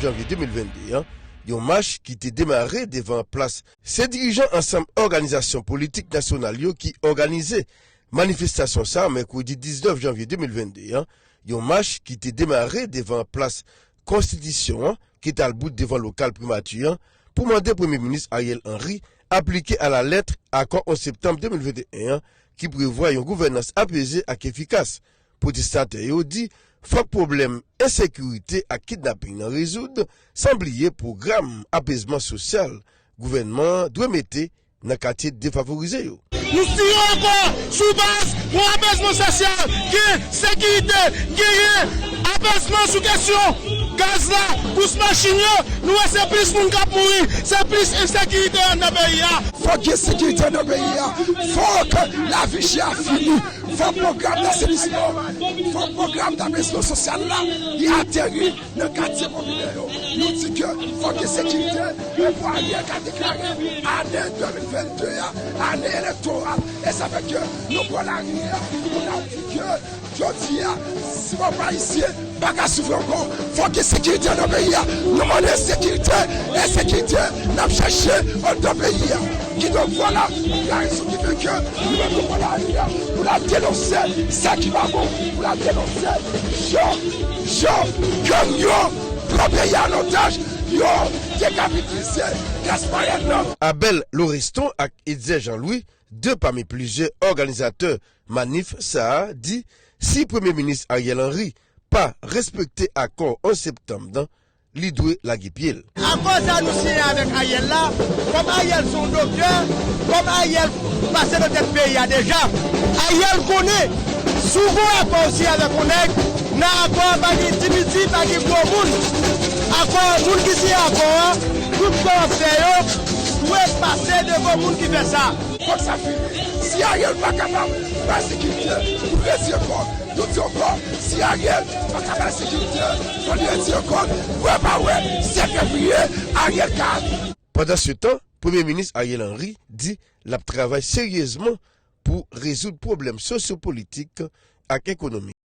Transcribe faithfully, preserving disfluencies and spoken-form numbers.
janvye de mil vennde an, yon mach ki te demare devan plas. Se dirijan ansanm òganizasyon politik nasyonal yo ki òganize manifestasyon sa a mèkredi diznèf janvye de mil vennde an, yon mach ki te demare devan plas Konstitisyon an, ki t al bout devan lokal primati an, pou mande Premye Minis Ariel Henry aplike alalèt akò onz septanm de mil vennde en an, ki prevwa yon gouvènans apeze ak efikas. Pwotestatè yo di fòk pwoblèm ensekirite ak kidnaping nan rezoud, san bliye pwogram apezman sosyal gouvènman an dwe mete nan katye defavorize yo. Nou tire ankò sou baz yon apezman sosyal, gen sekirite, genyen apezman sou kesyon gaz la, kous machin yo, nou wè se plis moun k ap mouri, se plis ensekirite anndan peyi a. Fòk gen sekirite anndan peyi a, fòk lavi chè a fini, fòk pwogram dasenisman, fòk pwogram apezman sosyal la, li ateri nan katye popilè yo. Nou di ke fòk gen sekirite, e pou Ariel ka deklare ane de mil vennde a, ane elektoral, e sa fè ke nou pran lari a pou n ap di ke jodi a, si pèp ayisyen pa ka soufri ankò, fòk gen sekirite anndan peyi a. Nou mande sekirite, e sekirite n ap chèche anndan peyi a. Kidonk, vwala, la rezon ki fè ke nou menm nou pran lari a pou n ap denonse sa ki pa bon, pou n ap denonse jan, jan gang yo pran peyi a an otaj, yo dekapitalize klas mwayèn nan. Abel Loreston ak Etzer Jean Louis, de pami plizyè òganizatè manif sa a, di si Premye Minis Ariel Henry pa respekte akò onz septanm nan, li dwe lage pye l. Akò sa nou siyen avèk Ariel la, kòm Ariel se yon doktè, kòm Ariel pase nan tèt peyi a deja, Ariel konnen si w gon akò w siyen avèk yon nèg, nan akò a pa gen ti piti, pa gen gwo moun. Akò a, moun ki siyen akò a, tout sa w ap fè yo dwe pase devan moun ki fè sa. Fòk sa fini. Si Ariel pa kapab bay sekirite, nou retire kò l. Nou di ankò, si Ariel pa ka bay sekirite, fò li retire kò l. Vre pa vre, sèt fevriye, Ariel ka ale. Pandansetan, Premye Minis Ariel Henry di l ap travay seryezman pou rezoud pwoblèm sosyopolitik ak ekonomik.